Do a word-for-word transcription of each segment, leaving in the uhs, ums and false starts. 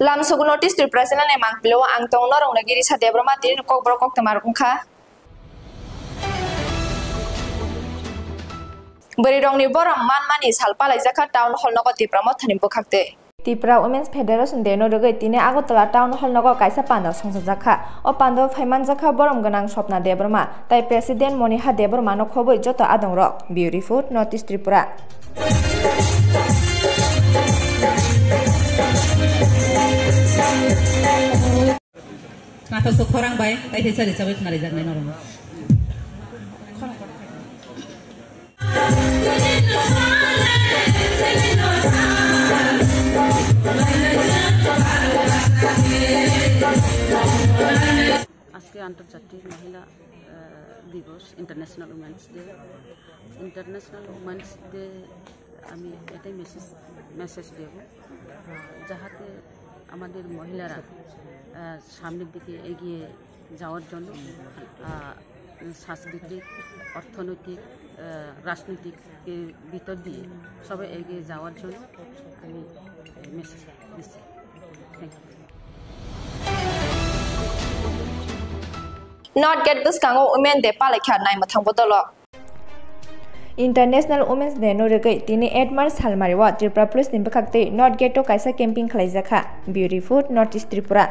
Lamsogo North East Tripura channel ni mangpili o ang tong norok no Girisa Debbarma tini ni kokborok koktwma rok wngkha. Bwrwirokni borom manmani sal palaijakha Town Hall nogo Tipra Mothani bwkhaktwi. Tipra Women's Federation Day no rwgwi tini Agartala Town Hall nogo kaisa pandal songchajakha. O pandal phaimanjakha borom gwnang Swapna Debbarma tai President Moniha Debbarma no khobwi joto adongrok. Bureau Report, North East Tripura. Nathok to khorang bai, tai thesa ri chabai khna rijak nai norok. আজকে আন্তর্জাতিক মহিলা, আহ, দিবস, international women's day. International women's day আমি এটাই message, message দেব, আহ, যাহাতে আমাদের মহিলারা, আহ, সামনের দিকে এগিয়ে যাওয়ার জন্য, আহ, সাংস্কৃতিক, অর্থনৈতিক, আহ, রাজনৈতিক এর ভিতর দিয়ে সবাই এগিয়ে যাওয়ার জন্য আমি মেসেজ দিচ্ছি। Thank you. North Gate bwskango Women Day palaikha naimwthang bodolok. International Women's Day no rwgwi tini eight March salmari o Tripura Police ni bwkhaktwi North Gate o kaisa camping khwlaijakha. Bureau Report, North East Tripura.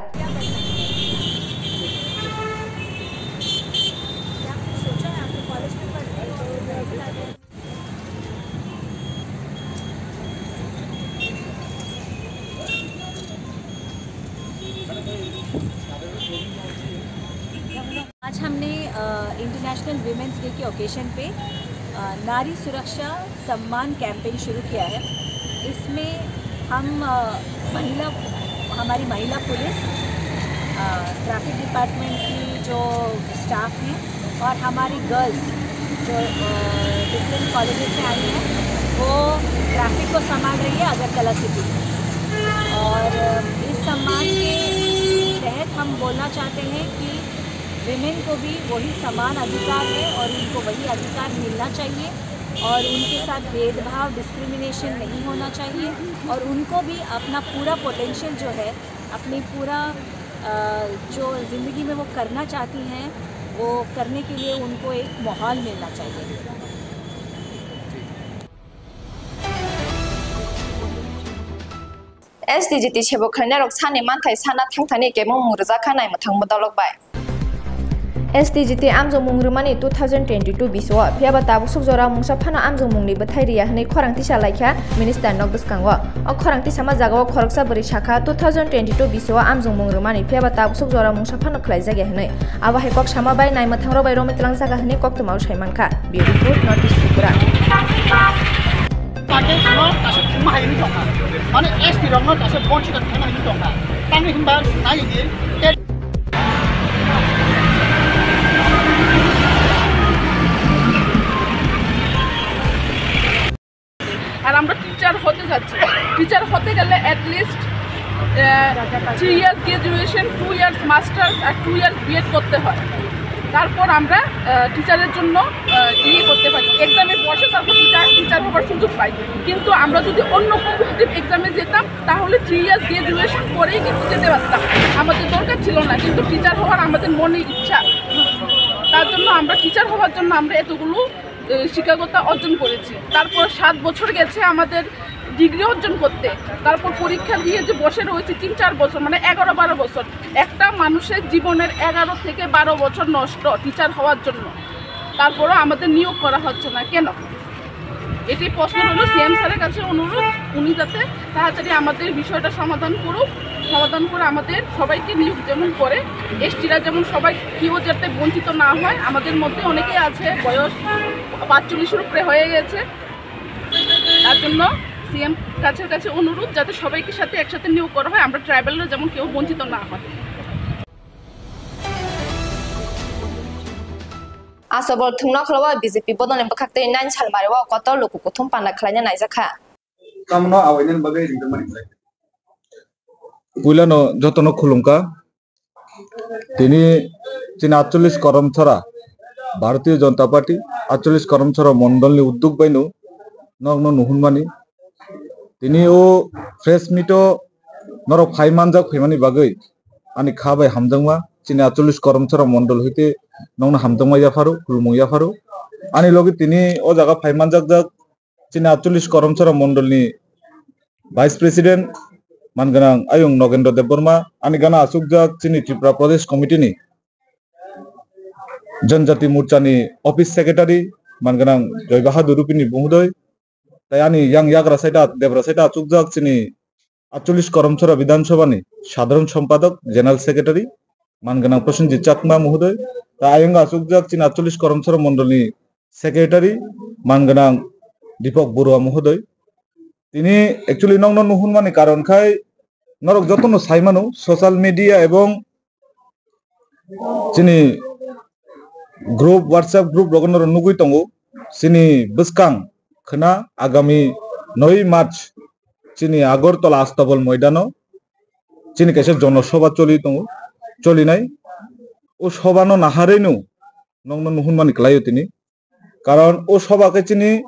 आज हमने, अ, international women's day के ओकेजन पे, अ, नारी सुरक्षा सम्मान कैंपेन शुरू किया है। इसमें हम, अ, महिला, हमारी महिला पुलिस, अ, ट्रैफिक डिपार्टमेंट की जो स्टाफ हैं और हमारी गर्ल्स जो, अ, डिफरेंट कॉलेजेस से आई हैं, वो ट्रैफिक को संभाल रही है अगरतला सिटी। और इस सम्मान के तहत हम बोलना चाहते हैं कि विमेन को भी वही समान अधिकार है और उनको वही अधिकार मिलना चाहिए और उनके साथ भेदभाव, डिस्क्रिमिनेशन नहीं होना चाहिए और उनको भी अपना पूरा पोटेंशियल जो है, अपनी पूरा, अ, जो ज़िंदगी में वो करना चाहती हैं, वो करने के लिए उनको एक माहौल मिलना चाहिए। S T G T sebo khlainai rok sani manthai sana thangthani kebo mung rwjak kha naimwthang bodolok bai. S T G T amjokmung rwmani two thousand twenty-two bisio, phiyaba tabuk suk jora mungsa phano amjokmungni bwthai riya hwnwi khorang tisa laikha minister nok bwskango. O khorang tisama jagao khoroksa bwrwi sakha, two thousand twenty-two bisio amjokmung rwmani phiyaba tabuk suk jora mungsa phano khlaijak ya hwnwi. Abo hai kok sama bai naimwthang rok bai romwi twlang jaga hwnwi koktwmao sai mankha. Bureau Report, North East Tripura. Package no kaisa thwngma hai wngwi tongkha. Mane S T rok no kaisa bonchito thangna hai wngwi tongkha. Tamni hwnba nai di. আর আমরা টিচার হতে যাচ্ছি। টিচার হতে গেলে at least, আহ, three years graduation, two years masters আর two years B Ed করতে হয়। তারপর আমরা, আহ, টিচারের জন্য, আহ, ইয়ে করতে পারি, এক্সামে বসে তারপর টিচার, টিচার হওয়ার সুযোগ পাই। কিন্তু আমরা যদি অন্য কম্পিটিটিভ এক্সামে যেতাম, তাহলে থ্রি ইয়ার্স গ্র্যাজুয়েশন পরেই কিন্তু যেতে পারতাম, আমাদের দরকার ছিল না। কিন্তু টিচার হওয়ার আমাদের মনে ইচ্ছা, তার জন্য আমরা টিচার হওয়ার জন্য আমরা এতগুলো, এ, শিক্ষাগতা অর্জন করেছি। তারপর সাত বছর গেছে আমাদের ডিগ্রি অর্জন করতে, তারপর পরীক্ষা দিয়ে যে বসে রয়েছে তিন চার বছর, মানে এগারো বারো বছর, একটা মানুষের জীবনের এগারো থেকে বারো বছর নষ্ট টিচার হওয়ার জন্য, তারপরও আমাদের নিয়োগ করা হচ্ছে না কেন? এটাই প্রশ্ন হলো সিএম স্যারের কাছে অনুরোধ, উনি যাতে তাড়াতাড়ি আমাদের বিষয়টা সমাধান করুক, সমাধান করে আমাদের সবাইকে নিয়োগ যেমন করে, এসটিরা যেমন সবাই কেউ যাতে বঞ্চিত না হয়। আমাদের মধ্যে অনেকেই আছে বয়স পাঁচচল্লিশের উপরে হয়ে গেছে, তার জন্য সিএম কাছের কাছে অনুরোধ যাতে সবাইকে সাথে একসাথে নিয়োগ করা হয়, আমরা ট্রাইবালরা যেমন কেউ বঞ্চিত না হয়। Asobol thwngno khwlao B J P bodolni bwkhaktwi nine salmari o kotor luku kuthum panda khwlaina naijakha. Tamno awainani bagwi ringjakmani khlai. Puilano jotono khulumkha. Tini chini atchollish Karamchara, Bharatiya Janata Party atchollish Karamchara mondolni uddog baino nokno nuhunmani. Tini o press meet o Norok phai manjak phaimani bagwi ani kha bai hamjakma chini atchollish Karamchara mondol hoite nokno hamjakma yapharo, khulumung yapharo. Ani logi tini o jaga phai manjakjak chini atchollish Karamchara mondolni Vice President manganang ayung Nogendra Debbarma, ani gana achukjak chini Tripura Pradesh Committee ni Janjati Morcha ni Office Secretary manganang Joy Bahadur Rupini Muhodoi, tai ani yang yagra side a, debra side a achukjak chini atchollish Karamchara Bidhan Sabha ni Sadharan Sompadok, General Secretary manganang Prosenjit Chakma Muhodoi, tai ayung achukjak chini atchollish Karamchara Mondol ni Secretary manganang Deepak Barua Muhodoi. Tini actually nokno nuhunmani karon khai norok jotono saimano social media ebong chini group, WhatsApp group rogo norok nugwi tongo. Chini bwskang khna agami noi March chini Agartala Astabal moidano chini kaisa jono soba choli tongo, cholinai. O sobano naharwino nokno nuhunmani kwlaio tini. Karon o soba khe chini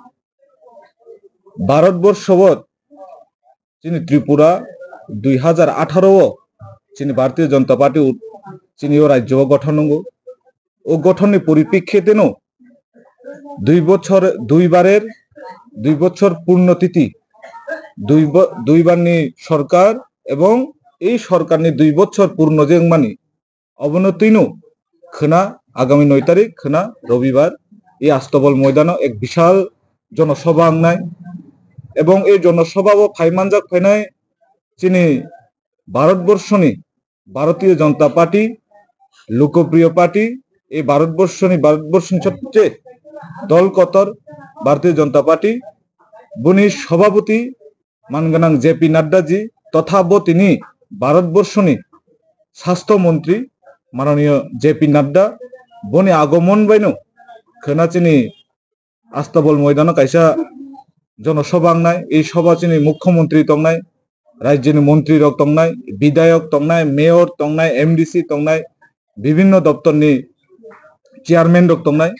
Bharat borsho o chini Tripura dui hajar atharo o chini Bharatiya Janata Party u-, chini o rajyo o gothon wngo. O gothon ni poripekkhe teno dui bochor, dui barer, dui bochor purno titi, dui bo-, dui bar ni sorkar ebong ei sorkar ni dui bochor purno je wngmani, obono twino khwna agami noi tarik khwna Robibar e Astabal moidano ek bishal jonosobha wngnai, ebong e jonosobha o phai manjak phainai chini Bharat borshoni Bharatiya Janata Party, Lokopriya Party, e Bharat borshoni, Bharat borshoni sobche dol kotor Bharatiya Janata Party, boni sobhapoti manganang J P Nadda ji, totha bo tini Bharat borshoni Sastho Montri mananiyo J P Nadda, boni agomon baino khwna chini Astabal moidano kaisa jonosobha wngnai, ei sobha chini Mukhyamantri tongnai, rajyoni montri rok tongnai, bidhayok tongnai, mayor tongnai, M D C tongnai, bibhinno doptorni chairman rok tongnai,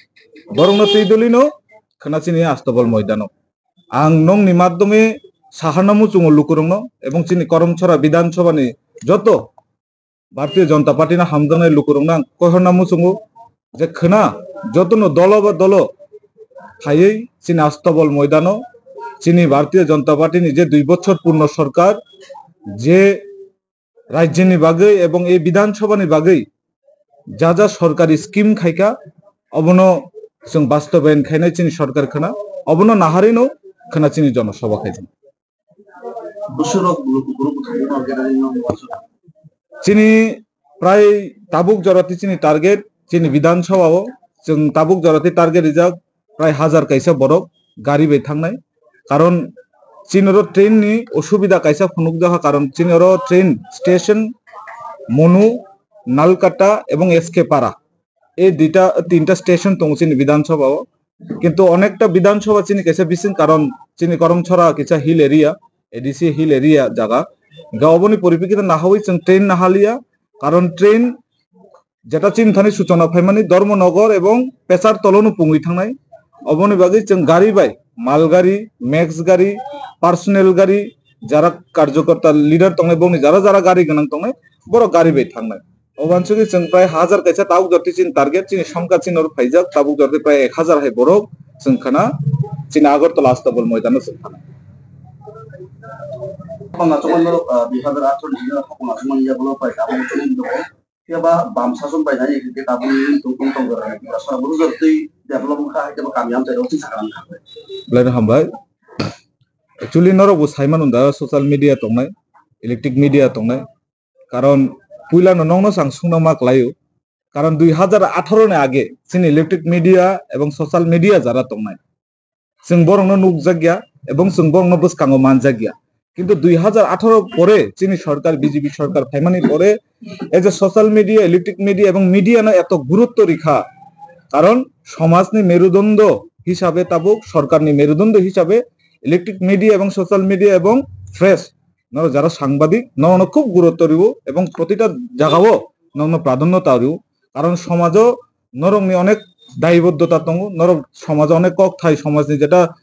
borokno twi dolino khwna chini Astabal moidano. Ang nokni madhyome saharna muchungo lukurokno ebong chini Karamchara Bidhan Sabhani joto Bharatiya Janata Party no hamjaknai lukurokno ang koihorna muchungo je khwna jotono dolo ba dolo phaiwi chini Astabal moidano chini Bharatiya Janata Party ni je dui bochor purno sorkar je rajyoni bagwi ebong e Bidhan Sabhani bagwi ja ja sorkari scheme khaikha, obono chwng bastobayan khainai chini sorkar khwna, obono naharino khwna chini jonosobha khaijak. Bwswrok luku group thangwi no gera nini no wansuk. Chini prai tabuk jorati chini target, chini Bidhan Sabha o chwng tabuk jorati target rijak prai hajar kaisa borok gari bai thangnai. Karon chini oro train ni osubida kaisa phunukjakha, karon chini oro train station Monu, Nalkata ebong S K Para. Ei duita, tinta station tongo chini Bidhan Sabha o. Kintu onekta Bidhan Sabha chini kaisa bising, karon chini Karamchara kaisa hill area, A D C hill area jaga. Ga oboni poripekkhe nahawi chwng train nahaliya, karon train jeta chini thani suchona phaimani Dharmanagar ebong Pechartala no pungwi thangnai. Oboni bagwi chwng gari bai, mal gari, max gari, personal gari, jara karjokorta leader tongnai, bongni jara jara gari gwnang tongnai, borok gari bai thangnai. O wansugwi chwng prai hajar kaisa tabuk jorti chini target, chini songkha chini oro phaijak, tabuk jorti prai ek hajar hai borok chwng khana chini Agartala Astabal moidano chwng khana. Khopang achukmano, ah, dui hajar atharo ni simi khopang achukmani yagulo pai tabuk chini dogo. Phiya ba bam sason pai nai khe tabuk ni tong tong tong jora ni sara buru jorti develop wngkha, hai khe ba kami amchai rok chini sakha wngkha. Belai no hambai. Actually norok bo sai mano da social media tongnai, electric media tongnai. Karon puila no nokno chwng sungna ma kwlaio. Karon dui hajar atharo ni age chini electric media ebong social media jara tongnai, chwng borokno nukjakya ebong chwng borokno bwskango manjakya. Kintu dui hajar atharo pore chini sorkar, B J P sorkar phaimani pore ei je social media, electric media ebong media no eto gurutto rikha. Karon somajni merudondo hisabe tabuk, sorkarni merudondo hisabe electric media ebong social media ebong press norok jara sangbadik, norokno khub gurutto rio ebong protita jagao norokno pradhanyo ta rio. Karon somajo norokni onek dayiboddota tongo, norok somajo onek kokthai, somajni jeta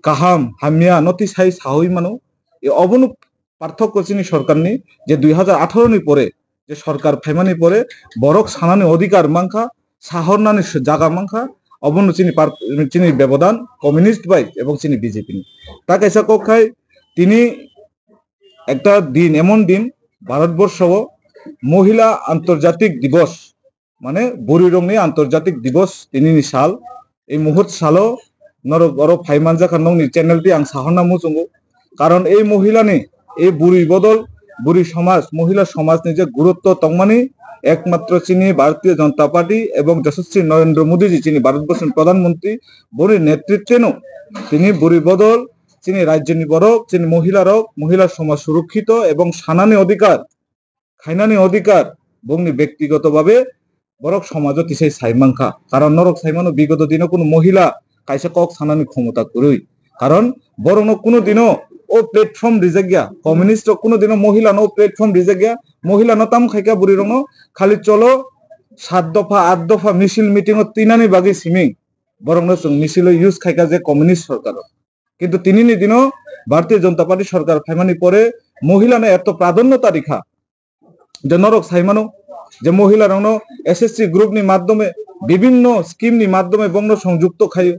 kaham hamya no twi sai sawi mano. E obono parthokko chini sorkarni, je dui hajar atharo ni pore, je sorkar phaimani pore borok sanani odhikar mankha, sahornani se-, jaga mankha, obono chini par-, chini bebodan communist bai ebong chini B J P ni. Ta kaisa kok khai tini ekta din, emon din, Bharatborsho o Mohila Antarjatik Divos, mane bwrwi rokni Antarjatik Divos tinini sal. Ei muhut salo norok oro phai manjakha nokni channel ti ang sahorna muchungo. Karon ei mohila ni, ei bwrwi bodol, bwrwi somaj, mohila somaj ni je gurutto tongmani, ekmatro chini Bharatiya Janata Party ebong Yashaswi Narendra Modi ji chini Bharatborsho ni Pradhan Mantri, boni netritweno tini bwrwi bodol, chini rajyoni borok, chini mohila rok, mohila somaj surokkito ebong sanani odhikar, khainani odhikar, bongni bektigoto babe borok somajo tisai sai mankha. Karon norok sai mano, bigoto dino kuno mohila kaisa kok sanani khomota kwrwi. Karon borokno kuno dino o platform rijak ya, communist rok kuno dino mohila no o platform rijak ya, mohila no tam khaika bwrwi rokno khali cholo sat dopha, at dopha misil meeting o twinani bagwi siming borokno chwng misil o use khaika je communist sorkar. Kintu tinini dino Bharatiya Janata Party sorkar phaimani pore mohila no eto pradhanyota rikha. Je norok sai mano, je mohila rokno S S C group ni madhyome, bibhinno scheme ni madhyome bongno songjukto khaio,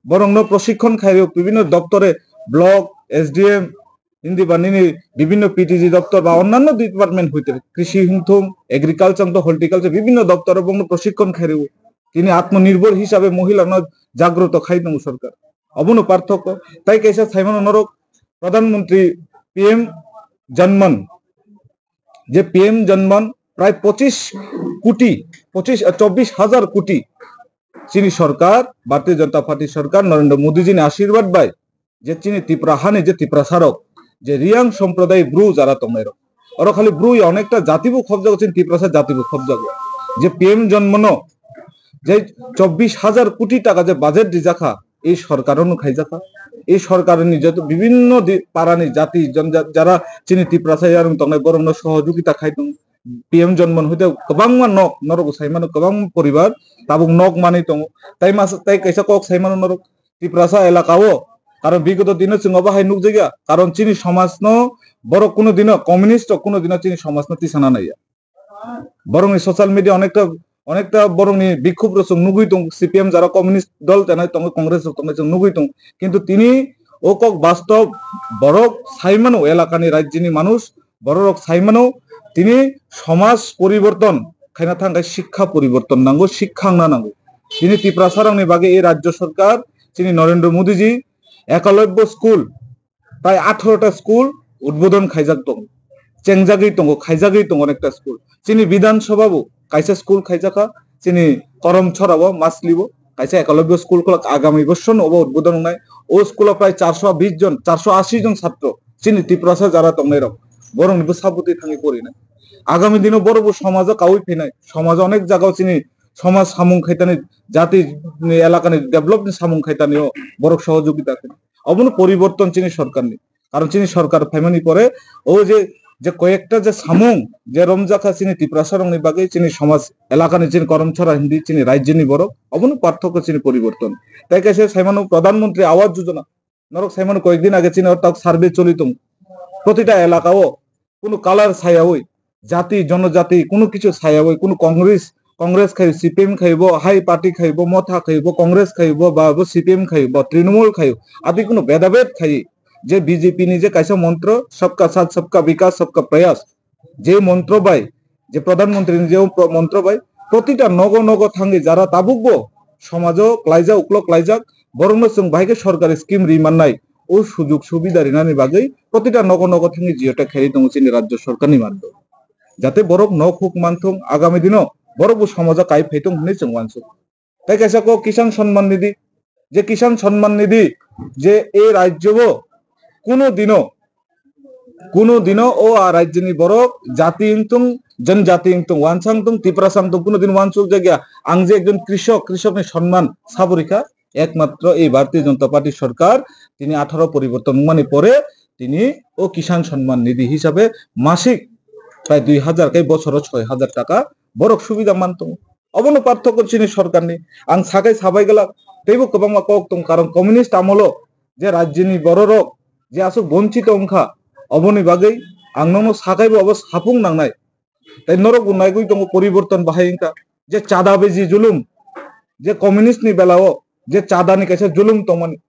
borokno proshikkon khaio, bibhinno doptore, block, S D M, hindi ba nini bibhinno P T G doptor ba onnanno department hoite, krishi hwngthung, agriculture to horticulture, bibhinno doptore bongno proshikkon khaio. Tini atmonirbhor hisabe mohila no jagroto khai tongo sorkar. Obono parthokko. Tai kaisa sai mano norok Pradhan Mantri P M Janman, je P M Janman prai pochis koti, pochis, eh, chobbish hajar koti chini sorkar, Bharatiya Janata Party sorkar, Narendra Modi ji ni ashirbad bai je chini Tipra hani je Tiprasa rok, je Riyang somproday bru jara tongnai rok, oro khali bru ya onekta jati bo khobjago, chini Tiprasa jati bo khobjago. Je P M Janmano je chobbish hajar koti taka je budget rijakha, ei sorkar no khaijakha. Ei sorkar ni joto bibhinno di-, para ni jati jon-, ja-, jara chini Tiprasa yarung tongnai, borok no sohojogita khai tong. P M Janman hoite kwbangma nok, norok sai mano kwbangma poribar tabuk nok manwi tongo. Tai mas-, tai kaisa kok sai mano norok Tiprasa elaka o, karon bigoto dino chwng obo hai nukjakya, karon chini somaj no borok kuno dino, communist rok kuno dino chini somaj no tisana naiya. Borokni social media onekta, onekta borokni bikhub rok chwng nugwi tongo, C P M jara communist dol tenai tongo, Congress rok tongo chwng nugwi tongo. Kintu tini o kok bastob borok sai mano, elakani rajyoni manuj borok rok sai mano, tini somaj poriborton khaina thang khe sikha poriborton nango, sikha wngna nango. Tini Tiprasa rokni bagwi ei rajyo sorkar, chini Narendra Modi ji ekalobyo school, tai atharo ta school udbodon khaijak tongo, chengjagwi tongo, khaijagwi tongo onekta school. Chini Bidhan Sabha bo kaisa school khaijakha, chini Karamchara o, Masli o kaisa ekalobyo school khulak, agami bosor no obo udbodon wngnai. O school o prai charso bish jon, charso ashi jon chatro chini Tiprasa jara tongnai rok, borok ni bwsa bwtwi thangwi porinai. Agami dino borok bo somajo kaui phinai, somajo onek jaga o chini somaj samung khaitani, jati ni, elaka ni develop ni samung khaitani o borok sohojogita khe. Obono poriborton chini sorkar ni. Karon chini sorkar phaimani pore o je, je koyekta je samung je romjakha chini Tiprasa rokni bagwi, chini somaj elakani, chini Karamchara hindi chini rajyoni borok, obono parthokko chini poriborton. Tai kaisa saimano Pradhan Mantri Awas Yojana, norok saimano koyekdin age chini ortak survey choli tong. Protita elaka o kunu color sayawi, jati, jonojati, kunu kichu sayawi, kunu Congress, Congress khayo, C P M khayo, bo hai party khayo, bo Motha khayo, bo Congress khayo, bo ba bo C P M khayo, bo Trinamool khayo, adi kunu bedabed khayi. Je B J P ni je kaisa montro, sabka saath, sabka vikas, sabka prayas, je montro bai, je Pradhan Mantri ni je pro-, montro bai, protita nogo nogo thangwi jara tabuk bo somajo klaijak, uklok klaijak, borokno chwng bahai khe sorkari scheme ri mannai, o sujug subida rinani bagwi protita nogo nogo thangwi jiyote khairi tongo chini rajyo sorkarni madhyome. Jate borok nok huk manthung, agami dino borok bo somajo kai phaitung hwnwi chwng uansuk. Tai kaisa kok Kisan Samman Nidhi, je Kisan Samman Nidhi je e rajyo o kuno dino, kuno dino o a rajyoni borok jati wngtung, janjati wngtung, wansa wngtung, Tiprasa wngtung, kuno din uansuk jakya. Ang je ekjon krishok, krishokni sonman saborikha, ekmatro ei Bharatiya Janata Party sorkar tini atharo poriborton wngmani pore tini o Kisan Samman Nidhi hisabe masik prai dui hajar kai bosoro soi hajar taka borok subida man tongo. Obono parthokko chini sorkarni. Ang sakai sabai glak, teibo kwbangma kok tong, karon communist amolo je rajyoni bororok je aswk bonchito wngkha, Oboni bagwi ang nono sakaibo obo sapung nangnai. Tai norok bo naigwi tongo poriborton bahai wngkha. Je chada beji julum, je communist ni belao je chada ni kaisa julum tongmani.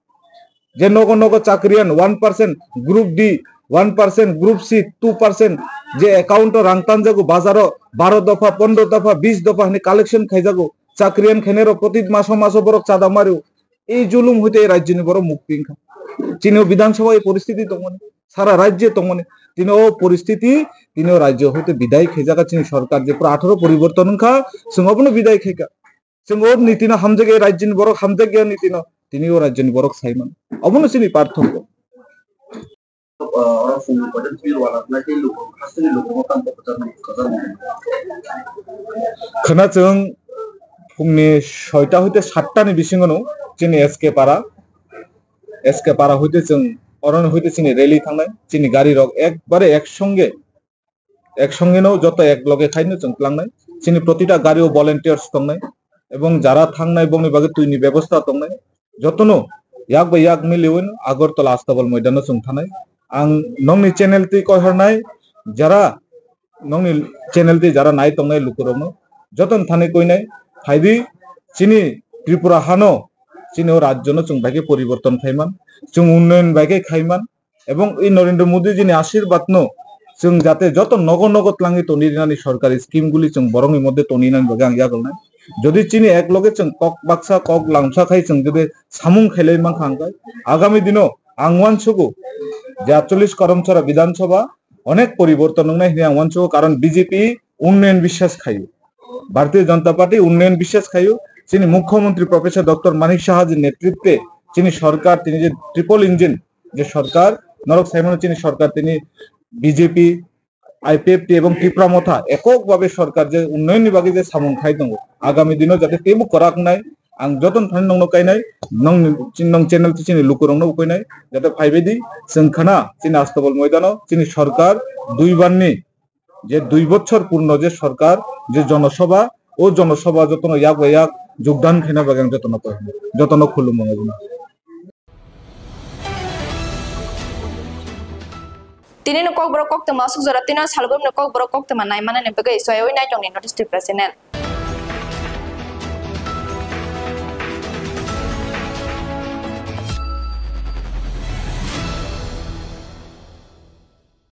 Je nogo nogo chakriyan one percent group D, one percent group C, two percent je account o rang tanjago bazaro baro dopha, pondro dopha, bis dopha hwnwi collection khaijago. Chakriyan khainai rok proti maso maso borok chada mario. Ei julum hoite ei rajyoni borok mukti wngkha. Chini o Bidhan Sabha ei poristiti tongmani. Sara rajye tongmani. Tini o poristiti, tini o rajyo hoite bidai khaijak chini sorkar je pura atharo poriborton wngkha, chwng obono bidai khaika. Chwng o nitino hamjak ya rajyoni borok hamjak ya nitino, tini o rajyoni borok saiman. Obono chini parthokyo. Khwna chwng phungni soita hoite satta ni bisingo no chini S K para, S K para hoite chwng oroni hoite chini rally thangnai, chini gari rok ekbare ek songe, ek songe no joto ek loge khaino chwng tlangnai. Chini protita gari o volunteers tongnai, ebong jara thangnai bongni bagwi twi ni bebosta tongnai. Jotono yak bai yak miliwin Agartala Astabal moidano chwng thanai. Ang nongni channel twi koihornai jara nongni channel twi jara nai tongnai lukurokno jotono thani koinai. Phaidi chini Tripura hano chini o rajyono chwng bai khe poriborton khaiman, chwng unnoyon bai khe khaiman. Ebong i Narendra Modi jini ashirbad no chwng jate joto nogo nogo tlangwi toni rinani sorkari scheme guli chwng borokni moddhe toni nani bagwi ang yakolnai. Jodi chini ek loge chwng kok baksa kok lamsa khai chwng jodi samung khailai mankha hwnkhe agami dino ang uansugo je atchollish Karamchara Bidhan Sabha onek poriborton wngnai hwnwi ang uansugo, karon B J P unnoyon biswas khaio. Bharatiya Janata Party unnoyon biswas khaio. Chini Mukhyamantri Professor Doctor Manik Saha ji netritwe chini sorkar, tini je triple engine je sorkar, norok saimano chini sorkar tini B J P, I P F T ebong Tipra Motha ekok babe sorkar je unnayonni bagwi je samung khai tongo, agami dino jate teibo kwrak wngnai. Ang jotono thani nongno kainai, nong, nong channel to chini lukurokno ukoinai, jate phaibaidi chwng khana chini Astabal moidano chini sorkar dui barni je dui bochor purno je sorkar, je jonosabha, o jonosabha jotono yak bai yak jogdan khaina bagwi ang jotono koi, jotono khulumung obono. Tini ni Kokborok koktwma aswk jora tino salbrum ni Kokborok koktwma nai manani bagwi soyawi nai tongni North East Tripura channel.